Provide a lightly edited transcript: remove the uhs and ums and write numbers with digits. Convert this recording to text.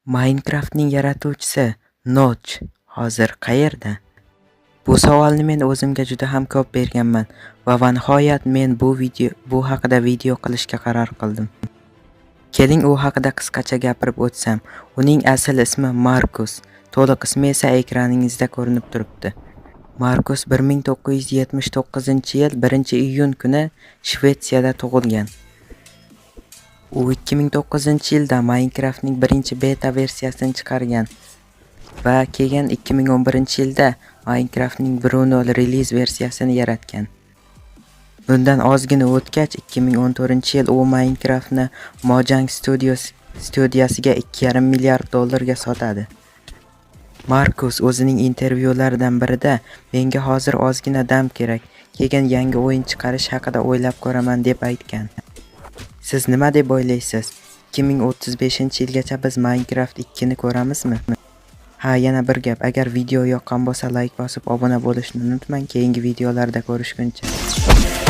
Minecraftning yaratuvchisi Notch hozir qayerda? Bu savolni men o'zimga juda ham ko'p berganman va nihoyat men bu haqida video qilishga qaror qildim. Keling, u haqida qisqacha gapirib o'tsam. Uning asl ismi Markus, to'liq ismi esa ekraningizda ko'rinib turibdi. Markus 1979-yil 1-iyun kuni Shvetsiyada tug'ilgan. U 2009-yilda Minecraftning birinchi beta versiyasini chiqargan va keyin 2011-yilda Minecraftning 1.0 release versiyasini yaratgan. Bundan ozgina o'tgach, 2014-yil u Minecraftni Mojang Studios studiyasiga 2,5 milliard dollarga sotadi. Markus o'zining intervyularidan birida "Menga hozir ozgina dam kerak, keyin yangi o'yin chiqarish haqida o'ylab ko'raman" deb aytgan. Siz nima deb o'ylaysiz? 2035-yilgacha biz Minecraft 2 ni ko'ramizmi? Ha, yana bir gap, agar video yoqqan bo'lsa, like bosib obuna bo'lishni unutmang. Keyingi videolarda ko'rishguncha.